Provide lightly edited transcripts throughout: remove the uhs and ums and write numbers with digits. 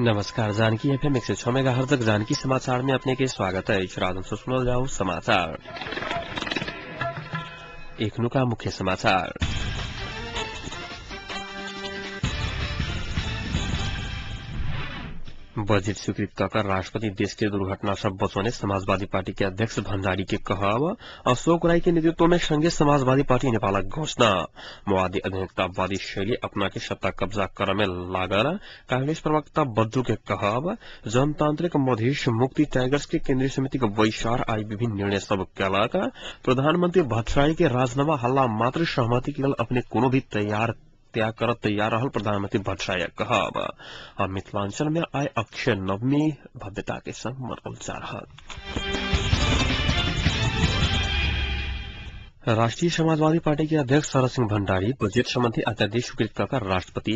नमस्कार, Janaki FM 106 megahertz Janaki समाचार में अपने के स्वागत है। सुनल जाओ समाचार। एखनुका मुख्य समाचार। बजेट स्वीकृत कर राष्ट्रपति देश के दुर्घटना सब बचौने समाजवादी पार्टी के अध्यक्ष भण्डारी के कहब। अशोक राई के नेतृत्व में संघीय समाजवादी पार्टी नेपालक घोषणा। माओवादी अधीनतावादी शैली अपना के सत्ता कब्जा कर में लागल कांग्रेस प्रवक्ता बद्रू के कहब। जनतांत्रिक मधेश मुक्ति टाइगर्स के केंद्रीय समिति के बैसार आई विभिन्न निर्णय सब केलक। प्रधानमंत्री भट्टराई के राजीनामा हल्ला मात्र सहमति के लेल अपने कोनो भी तैयार त्याग कर तैयार रहल प्रधानमंत्री भट्टराई कहब। मिथिलांचल में आइ अक्षय नवमी भव्यता के संग मनाओल जा रहल। राष्ट्रीय समाजवादी पार्टी के अध्यक्ष शरद सिंह भंडारी बजट संबंधी अध्यादेश स्वीकृत कर राष्ट्रपति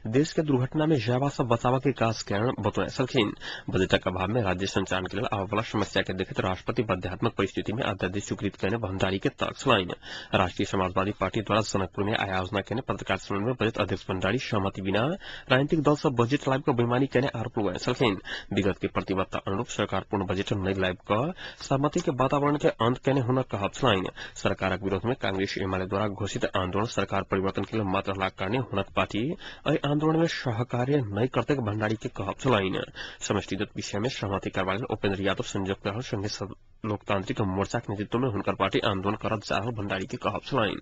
देश के दुर्घटना में जावा सब बचाव के काज कारण बतौने छलखिन। बजटक अभाव में राज्य संचालन के लेल आबय समस्या के देखैत राष्ट्रपति बाध्यात्मक परिस्थिति में अध्यादेश स्वीकृत कयने भंडारी के तर्क छलनि। राष्ट्रीय समाजवादी पार्टी द्वारा जनकपुर में आयोजना केने पत्रकार सम्मेलन में बजट अध्यक्ष भंडारी सहमति बिना राजनीतिक दल सब बजट लाइब कऽ बेईमानी केने आरोप लगौने छलखिन। विगत के प्रतिबद्धता अनुरूप सरकार पूर्ण बजट नहि लाइब कऽ सहमति के वातावरण के अंत केने हुनक कहब छलनि। सरकार विरोध में कांग्रेस एमाले द्वारा घोषित आंदोलन सरकार परिवर्तन के लिए मात्र रहलाक कारणे हुनक पार्टी एहि आंदोलन में सहकार्य नहि करतै भंडारी के कहब छलनि। समष्टिगत विषय में सहमति करबा लेल उपेन्द्र यादव संयुक्त रहल संघीय लोकतांत्रिक मोर्चा के नेतृत्व में हुनकर पार्टी आंदोलन करत जा रहल भंडारी के कहब छलनि।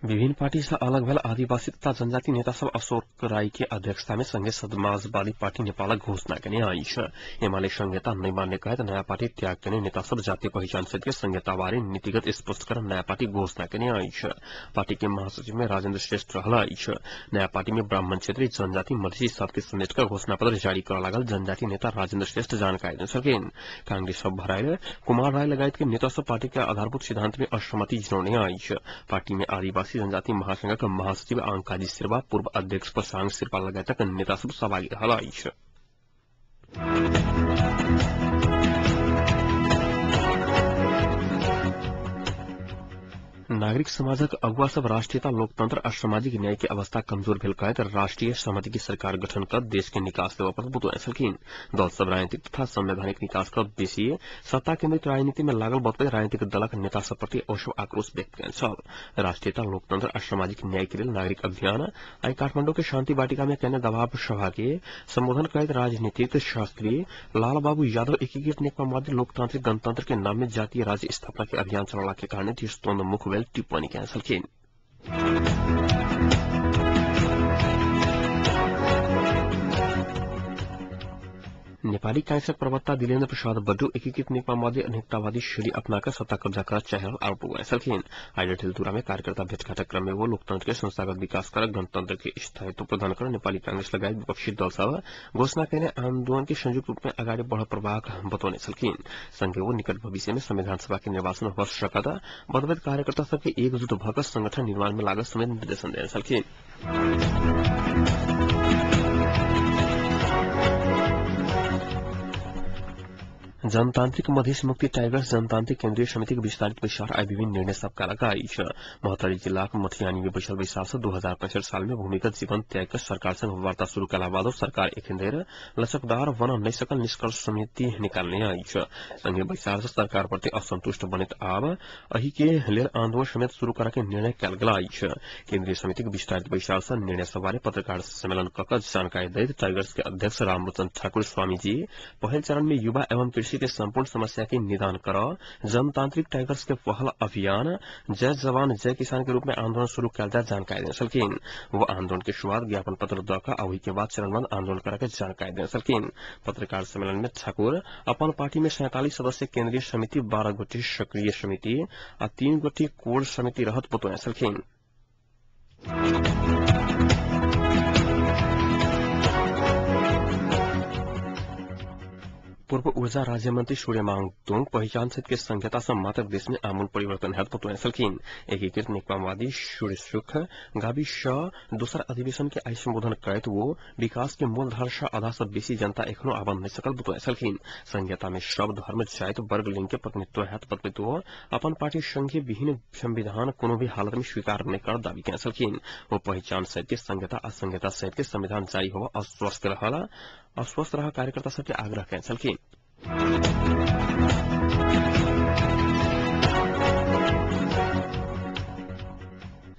विभिन्न पार्टी से अलग भेल आदिवासी तथा जनजाति नेता सब अशोक राई के अध्यक्षता में संघीय समाजवादी पार्टी नेपालक घोषणा केने अछि। एमाले संघीयता नहि मान्य कहैत नयाँ पार्टी त्याग केने नेता सब जातीय पहिचान सहित के संघीयताबारे नीतिगत स्पष्ट कर नयाँ पार्टी घोषणा केने अछि। पार्टी के महासचिव में राजेन्द्र श्रेष्ठ रहल अछि। नयाँ पार्टी में ब्राह्मण क्षेत्रीय जनजाति मधेसी सबके समेट कर घोषणा पत्र जारी कर लागल जनजाति नेता राजेन्द्र श्रेष्ठ जानकारी देने छलखिन। कांग्रेस सब भरायल कुमार राय लगायत के नेता सब पार्टी के आधारभूत सिद्धांत में असहमति जनौने अछि। पार्टी में आदिवासी जनजाति महासंघक महासचिव अंकाजी शेर्पा, पूर्व अध्यक्ष प्रशांत शेर्पा लगायतक नेता सब सहभागी रहल अछि। नागरिक समाजक अगुवा सब राष्ट्रीयता, लोकतंत्र आ सामाजिक न्याय के अवस्था कमजोर भेल कहैत राष्ट्रीय सहमति की सरकार गठन कर देश के निकास लेबऽ पर बतौने छलखिन। दल सब राजनीतिक तथा संवैधानिक निकास कर बेसी सत्ता केन्द्रित राजनीति में लागल बतबैत राजनीतिक दलक नेता सब प्रति औसब आक्रोश व्यक्त कयने छल। राष्ट्रीयता, लोकतंत्र आ सामाजिक न्याय के लेल नागरिक अभियान आइ काठमांडू के शांति वाटिका में कयने दबाव सभा के संबोधन करैत राजनीतिक शास्त्री लाल बाबू यादव एकीकृत नेकपा माओवादी लोकतांत्रिक गणतंत्र के नाम में जातीय राज्य स्थापना के अभियान चलौला के कारण देशोन्मुख भेल टिप्पणी कयने छलखिन। नेपाली कांग्रेसक प्रवक्ता दिलेन्द्र प्रसाद बड्डू एकीकृत नेकपा माओवादी अनेकतावादी शैली अपनाकर सत्ता कब्जा कर चाहि रहल आरोप लगौने छलखिन। आइ डडेलधुरा में कार्यकर्ता भेटघाटक क्रम में वो लोकतंत्र के संस्थागत विकास कर गणतंत्र के स्थायित्व प्रदान कर नेपाली कांग्रेस लगायत विपक्षी दल सब घोषणा कयने आंदोलन के संयुक्त रूप में अगाडि बढ़ पड़बाक बतौने छलखिन। संगे वो निकट भविष्य में संविधान सभा के निर्वाचन हो सकत बतबैत कार्यकर्ता सबके एकजुट भऽ संगठन निर्माण में लागत समेत निर्देशन देने छलखिन। जनतांत्रिक मधेश मुक्ति टाइगर्स जनतांत्रिक केन्द्रीय समिति के विस्तारित बैसार आइ विभिन्न निर्णय सब केलक अछि। महोत्तरी जिलाक मठियानी में बैसल बैसार से 2065 साल में भूमिगत जीवन त्याग कर सरकार संग वार्ता शुरू कयला बादो सरकार एखन धरि लचकदार बन नहि सकल निष्कर्ष समिति निकालने अछि। संगे बैसार से सरकार प्रति असंतुष्ट बनैत आब एहि के लेल आंदोलन समेत शुरू करऽ के निर्णय कयल गेल अछि। केन्द्रीय समिति के विस्तारित बैसार से निर्णय सब बारे पत्रकार सम्मेलन कऽ कऽ जानकारी दैत टाइगर्स के अध्यक्ष रामलोचन ठाकुर स्वामीजी पहिल चरण में युवा एवं कृषि के संपूर्ण समस्या के निदान कर जनतांत्रिक टाइगर्स के पहल अभियान जय जवान जय किसान के रूप में आंदोलन शुरू कयल जाय जानकारी देने छलखिन। वो आंदोलन के शुरुआत ज्ञापन पत्र दऽ कऽ ओहि के बाद चरणबद्ध आंदोलन करऽ के जानकारी देने छलखिन। पत्रकार सम्मेलन में ठाकुर अपन पार्टी में 47 सदस्य केंद्रीय समिति, 12 गोटी सक्रिय समिति आ 3 गोटी कोर समिति रहत बतौने छलखिन। पूर्व ऊर्जा राज्य मंत्री सूर्यमांग दोङ पहिचान सहित के संहिता से मात्र देश में आमूल परिवर्तन हैत बतौने छलखिन। एकीकृत नेकपामाओवादी सूर्यसुख गाविस दोसर अधिवेशन के आई संबोधन करैत वो विकास के मूल धार से आधा से बेसी जनता एखनो आबंध नहीं सकल बतौने छलखिन। संहिता में सब धर्म जाति वर्ग लिंग के प्रतिनिधित्व हैत बतबैत वो अपन पार्टी संघीय विहीन संविधान कोनो भी हालत में स्वीकार नहीं कर दावी केने छलखिन। वो पहिचान सहित के संहिता आ संहिता सहित के संविधान जारी होवा अस्वस्थ रह कार्यकर्ता सबके आग्रह केने छलखिन।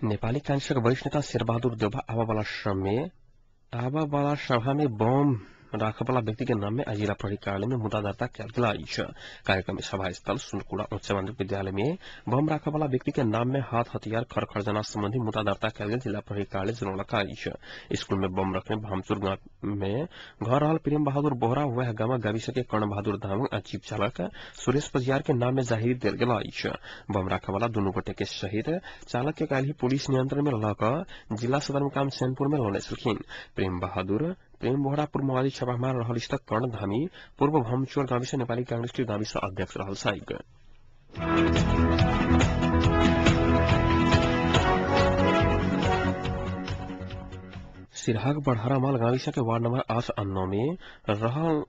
नेपाली कांग्रेसक वरिष्ठ नेता शेरबहादुर देउवा आबा सभा में बम राखबला व्यक्ति के नाम में आज जिला प्रहरी कार्यालय में मुद्दा दर्ता कयल गेल अछि। कार्यक्रम में सभा स्थल सुनकुड़ा उच्च माध्यमिक विद्यालय में बम राखबला व्यक्ति के नाम में हाथ हथियार खर खर्जना संबंधी मुद्दा दर्ता कयल गेल जिला प्रहरी कार्यालय जनौलक अछि। स्कूल में बम रखने भामचुर गांव में घर रहल प्रेम बहादुर बोहरा वह गामा गाविस के कर्ण बहादुर धामंग आ जीप चालक सुरेश पजियार के नाम में जाहिर देल गेल अछि। बम राखबला दुनू गोटे के सहित चालक के काल्हि पुलिस नियंत्रण में लऽ कऽ जिला सदरमुकाम चैनपुर में लौने छलखिन। प्रेम बोहरा पूर्व माओवादी छापामार रहल स्थित कर्ण धामी पूर्व भमचोर गाविस नेपाली कांग्रेस के गाविस अध्यक्ष रहल छैक। सिरहाक बड़हरा माल गाविस के वार्ड नंबर 8 आ 9 में रहल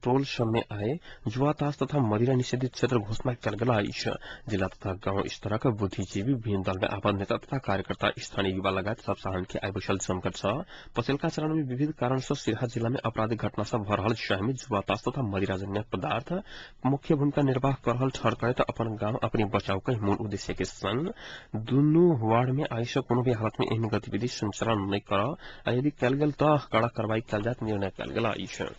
टोल सब में आए जुआ ताश तथा मदिरा निषेधित क्षेत्र घोषणा कयल गेल अछि। जिला तथा गांव स्तरक बुद्धिजीवी विभिन्न दल में आबद्ध नेता तथा कार्यकर्ता स्थानीय युवा लगायत सब साहन के आइ बैसल जमघट सँ पछिलका चरण में विविध कारण सँ सिरहा जिला में आपराधिक घटना सब भऽ रहल जाहि में जुआ ताश तथा मदिराजन्य पदार्थ मुख्य भूमिका निर्वाह कर रहल ठहर करैत अपन गांव अपने बचाव के मूल उद्देश्य के संग दुनू वार्ड में आइ सँ कोनो भी हालत में एहन गतिविधि संचालन नहि करऽ आ यदि कयल गेल तऽ कड़ा कार्रवाई कयल जायत निर्णय कयल गेल अछि।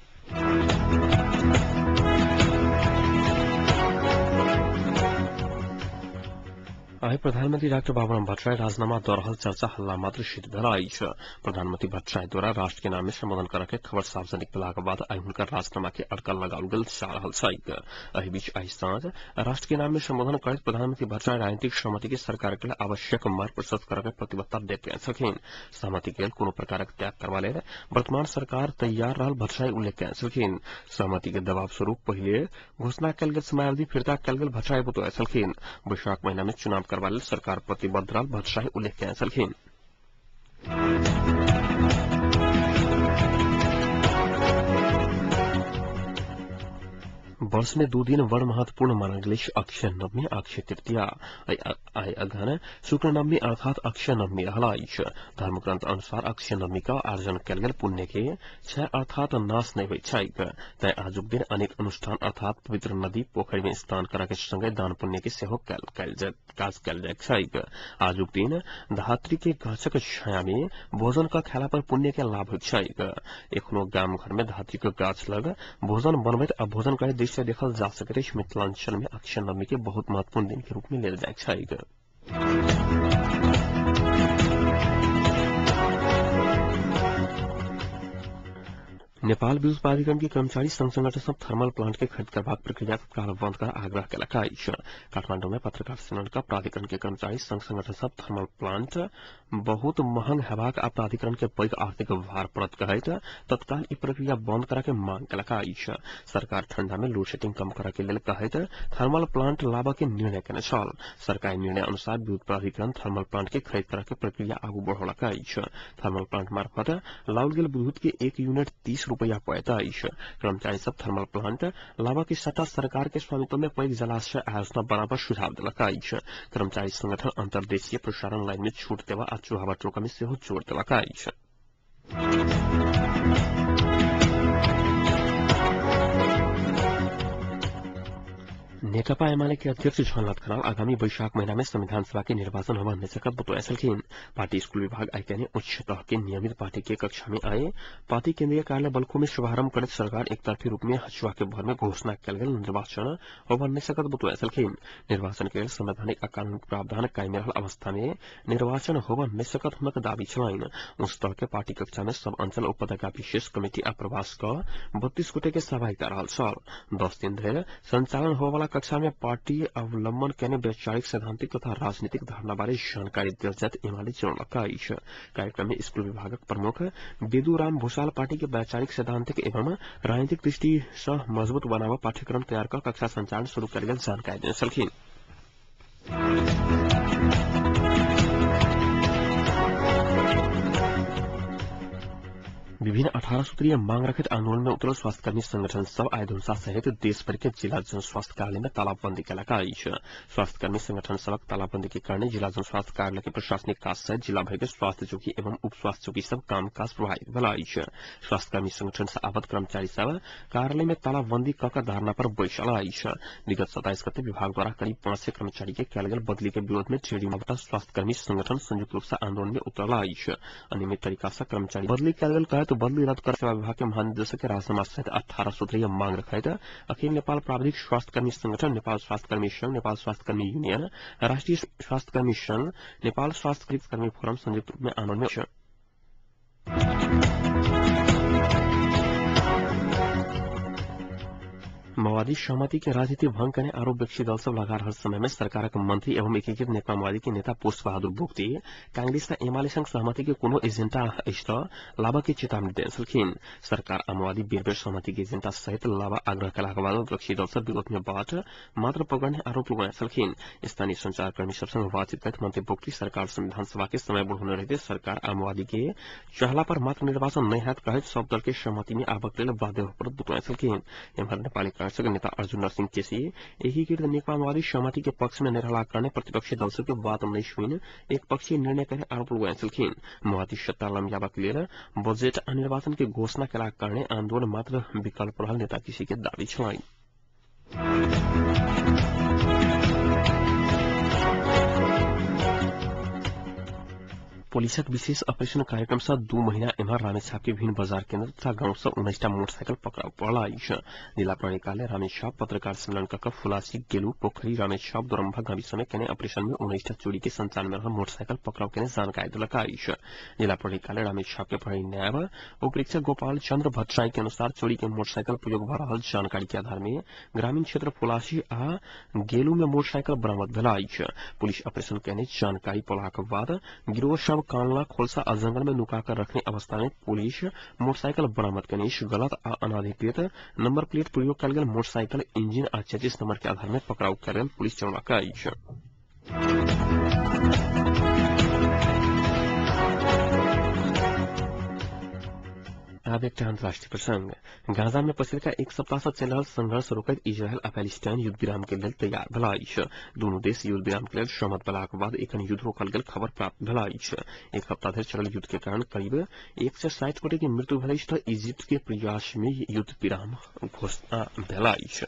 आइ प्रधानमंत्री डाक्टर बाबूराम भट्टराई राजीनामा दऽ रहल चर्चा हल्ला मात्र सिद्ध भेल अछि। प्रधानमंत्री भट्टराई द्वारा राष्ट्र के नाम में संबोधन करऽ के खबर सार्वजनिक भेलाक बाद आइ हुनकर राजीनामा के अटकल लगाओल गेल जा रहल छैक। एहि बीच आइ साँझ राष्ट्र के नाम में संबोधन करैत प्रधानमंत्री भट्टराई राजनीतिक सहमति के सरकार के आवश्यक मार्ग प्रशस्त करऽ के प्रतिबद्धता व्यक्त केने छलखिन। सहमति के लेल कोनो प्रकारक त्याग करबा लेल वर्तमान सरकार तैयार रहल भट्टराई उल्लेख केने छलखिन। सहमति के दबाव स्वरूप पहिले घोषणा कयल गेल समयावधि फिर्ता कयल गेल भट्टराई बतौने छलखिन। वैशाख महीना में चुनाव करबा लेल सरकार प्रतिबद्ध रहल भट्टराई उल्लेख केने छलखिन। वर्ष में 2 दिन बड़ महत्वपूर्ण मानल गेल अक्षय नवमी अक्षय तृतीया। आइ अगहन शुक्ल नवमी अर्थात अक्षय नवमी रहल अछि। धर्मग्रंथ अनुसार अक्षय नवमी का आयोजन कयल गेल पुण्य के क्षय अर्थात नाश नहि होइत छैक। तैं आजुक दिन अनेक अनुष्ठान अर्थात पवित्र नदी पोखरि में स्नान करऽ के संगे दान पुण्य के सेहो काज कयल जाइत छैक। आजुक दिन धात्री के गाछक छाया में भोजन क खेला पर पुण्य के लाभ होइत छैक। एखनो गाम घर में धात्री के गाछ लग भोजन बनबैत आ भोजन करैत दृश्य देखल जा सकैत अछि। मिथिलांचल में अक्षय नवमी के बहुत महत्वपूर्ण दिन के रूप में लेल जाइत छैक। नेपाल विद्युत प्राधिकरण के कर्मचारी संघ संगठन सब थर्मल प्लांट के खरीद करबाक प्रक्रिया तत्काल बंद कर आग्रह केलक अछि। काठमांडू में पत्रकार सम्मेलन क प्राधिकरण के कर्मचारी संघ संगठन सब थर्मल प्लांट बहुत महंग हेबाक आ प्राधिकरण के पैघ आर्थिक भार पड़त कहैत तत्काल ई प्रक्रिया बंद करऽ के मांग केलक अछि। सरकार ठंडा में लोड शेडिंग कम करऽ के लेल कहैत थर्मल प्लांट लाबऽ के निर्णय केने छल। सरकारी निर्णय अनुसार विद्युत प्राधिकरण थर्मल प्लांट के खरीद करऽ के प्रक्रिया आगू बढ़ौलक अछि। थर्मल प्लांट मार्फत लाओल गेल विद्युत के 1 यूनिट 30 रुपया पड़ैत अछि। कर्मचारी सब थर्मल प्लांट लाबऽ के सट्टा सरकार के स्वामित्व में पैघ जलाशय आयोजना बराबर सुझाव देलक अछि। कर्मचारी संगठन अंतर्देशीय प्रसारण लाइन में छूट देबा आ चूहावा टोका में सेहो जोर देलक अछि। नेकपा एमाले के अध्यक्ष झलनाथ खनाल आगामी वैशाख महीना में संविधान सभा के निर्वाचन होबा नहि सकत बतौने छलखिन। पार्टी स्कूल विभाग आइ काल्हि उच्च तह के नियमित पार्टी के कक्षा में आए पार्टी केंद्रीय कार्यालय बल्खू में शुभारंभ करैत सरकार एकतरफी रूप में हचुआ के भर में घोषणा कयल गेल निर्वाचन होबा नहि सकत बतौने छलखिन। निर्वाचन के लेल संवैधानिक आ कानूनी प्रावधान कायम रहल अवस्था में निर्वाचन होबा नहि सकत हुनक दावी छलनि। उच्च तह के पार्टी कक्षा में सब अंचल उपत्यका विशेष कमिटी आ प्रवास क 32 गोटे के सहभागिता रहल छल। 10 दिन धरि संचालन होबय वाला कक्षा में पार्टी अवलंबन केने वैचारिक सैद्धांतिक तथा राजनीतिक धारणा बारे जानकारी देल जाइत एमाले जनौलक अछि। कार्यक्रम में स्कूल विभागक प्रमुख बेदूराम भूषाल पार्टी के वैचारिक सैद्धांतिक एवं राजनीतिक दृष्टि सँ मजबूत बनाबऽ पाठ्यक्रम तैयार कऽ कक्षा संचालन शुरू कयल गेल जानकारी देने छलखिन। विभिन्न 18 सूत्रीय मांग रखैत आंदोलन में उतरल स्वास्थ्यकर्मी संगठन सब आइ धनुषा सहित देशभर के जिला जन स्वास्थ्य कार्यालय में तालाबंदी केलक अछि। स्वास्थ्यकर्मी संगठन सबक तालाबंदी के कारणे जिला जन स्वास्थ्य कार्यालय के प्रशासनिक काज सहित जिला भर के स्वास्थ्य चौकी एवं उप स्वास्थ्य चौकी सब काम काज प्रभावित भेल अछि। स्वास्थ्यकर्मी संगठन से आबद्ध कर्मचारी सब कार्यालय में तालाबंदी कऽ के धरना पर बैसल अछि। विगत 27 गते विभाग द्वारा करीब 500 कर्मचारी के कयल गेल बदली के विरोध में 6 स्वास्थ्यकर्मी संगठन संयुक्त रूप से आंदोलन में उतरल अछि। अनियमित तरीका से कर्मचारी बदली कयल गेल कहैत बदली रद्द कर सेवा विभाग के महानिदेशक के राजीनामा सहित 18 सूत्रीय मांग रखैत अखिल नेपाल प्राविधिक स्वास्थ्यकर्मी संगठन, नेपाल स्वास्थ्यकर्मी संघ, नेपाल स्वास्थ्यकर्मी यूनियन, राष्ट्रीय स्वास्थ्यकर्मी संघ, नेपाल स्वास्थ्यकर्मी फोरम संयुक्त रूप में आंदोलन में। माओवादी सहमति के राजनीति भंग करने आरोप विपक्षी दल सब लगा रहल समय में सरकारक मंत्री एवं एकीकृत नेकपा माओवादी के नेता पुष्प बहादुर बोगटी कांग्रेस आ एमाले संग सहमति के कोनो एजेंडा अछि त लाबा के चेतावनी देने छलखिन। सरकार आ माओवादी बेर बेर सहमति के एजेंडा सहित लाबा आग्रह कयलाक बाद विपक्षी दल सब विरोध में बाट मात्र पकड़ने आरोप लगौने छलखिन। स्थानीय संचारकर्मी सब संग बातचीत करैत मंत्री बोगटी सरकार संविधान सभा के समय बढ़ौने रहते सरकार आ माओवादी के चाहला पर मात्र निर्वाचन नहि हैत कहैत सब दल के सहमति में आबक लेल बाध्य होबय पड़त बतौने छलखिन। एम्हर नेपाली कांग्रेस नेता अर्जुन नरसिंह केसी एकीकृत नेकपा माओवादी सहमति के पक्ष में नहि रहलाक कारणे प्रतिपक्षी दल सबके बात नहि सुनि एक पक्षीय निर्णय करे आरोप लगौने छलखिन। माओवादी सत्ता लम्बियाबाक लेल बजेट आ निर्वाचन के घोषणा केलाक कारणे आंदोलन मात्र विकल्प रहल नेता केसी के दावी छलनि। पुलिसक विशेष ऑपरेशन कार्यक्रम से 2 महीना एम्हर रामेछाप के विभिन्न बाजार केन्द्र तथा गांव से 19टा मोटरसाइकिल पकड़ाउ पड़ल अछि। जिला प्रहरी कार्यालय रामेछाप पत्रकार सम्मेलन कऽ फुलासी, गेलू, पोखरी, रामेछाप, दोरम्भा गाविस में केने ऑपरेशन में 19टा चोरी के संचालन में रहल मोटरसाइकिल पकड़ाउ केने जानकारी देलक अछि। जिला प्रहरी कार्यालय रामेछाप के प्रहरी नायब उपरीक्षक गोपाल चंद्र भट्टराई के अनुसार चोरी के मोटरसाइकिल प्रयोग भऽ रहल जानकारी के आधार में ग्रामीण क्षेत्र फुलासी आ गेलू में मोटरसाइकिल बरामद भेल अछि। पुलिस ऑपरेशन केने जानकारी पौलाक बाद गिरोह सब कानला, खोलसा आ जंगल में नुका कर रखने अवस्था में पुलिस मोटरसाइकिल बरामद केने गलत आ अनाधिकृत नंबर प्लेट प्रयोग कयल गेल मोटरसाइकिल इंजन आ 36 नंबर के आधार में पकड़ाउ कयल गेल पुलिस जनौलक अछि। आब एकटा अंतर्राष्ट्रीय प्रसंग। गाजा में पछिलका एक सप्ताह से चलि रहल संघर्ष रोकैत इजरायल आ पैलेस्टाइन युद्ध विराम के लेल तैयार भेल अछि। दुनू देश युद्ध विराम के लेल सहमत भेलाक बाद एखन युद्ध रोकल गेल खबर प्राप्त भेल अछि। एक सप्ताह धरि चलल युद्ध के कारण करीब 160 गोटे के मृत्यु भेल अछि त इजिप्ट के प्रयास में युद्ध विराम घोषणा भेल अछि।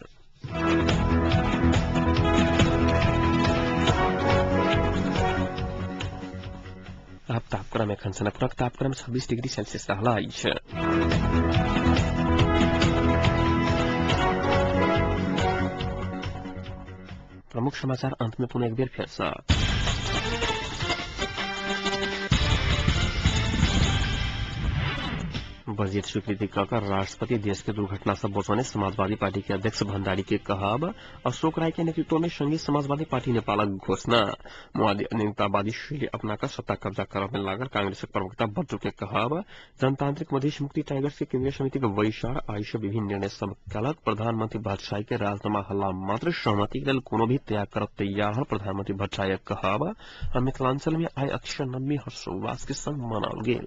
आब तापक्रम एखन सनपुरक तापक्रम 26 डिग्री सेल्सियस रहल अछि। प्रमुख समाचार अंत में पुनः एक बेर फेर सँ। बजट स्वीकृति कऽ राष्ट्रपति देश के दुर्घटना से बचौने समाजवादी पार्टी के अध्यक्ष भंडारी के कहब। अशोक राय के नेतृत्व में संघीय समाजवादी पार्टी नेपालक घोषणा। माओवादी अनियमिततावादी शैली अपनाकर सत्ता कब्जा करब में लागल कांग्रेसक प्रवक्ता बट्टू के कहब। जनतांत्रिक मधेश मुक्ति टाइगर्स के केंद्रीय समिति के बैसार आइ विभिन्न निर्णय सब कयलक। प्रधानमंत्री भट्टराई के राजीनामा हल्ला मात्र सहमति के लेल कोनो भी त्याग करब तैयार हल प्रधानमंत्री भट्टराई कहब। मिथिलांचल में आइ अक्षय नवमी हर्षोल्लास के संग मनाओल गेल।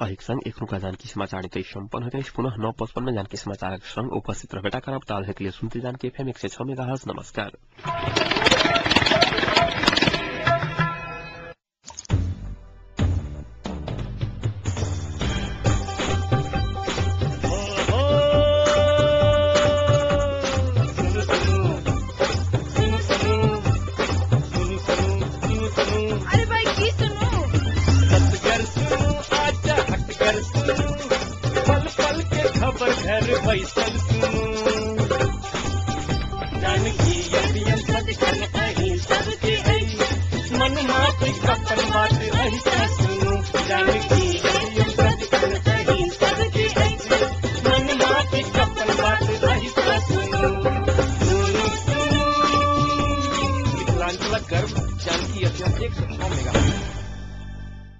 अहिक संग एखनुका जानकी समाचार एतै सम्पन्न होइत अछि। पुनः 9:55 में जानकी समाचारक संग उपस्थित रहबेटा करब। ताधरिक लिए सुनते जानकी एफएम 106 मेगाहर्ट्ज। नमस्कार। अरे भाई की सुनू, पल पल के खबर घर बैसल सुनू, जानकी एफएम सदखन अहीं सबके अछि, मन मात्र अपन बात अहीं सँ सुनू, जानकी एफएम सदखन अहीं सबके अछि, मन मात्र अपन बात। गर्व, जानकी एफएम 106 मेगा।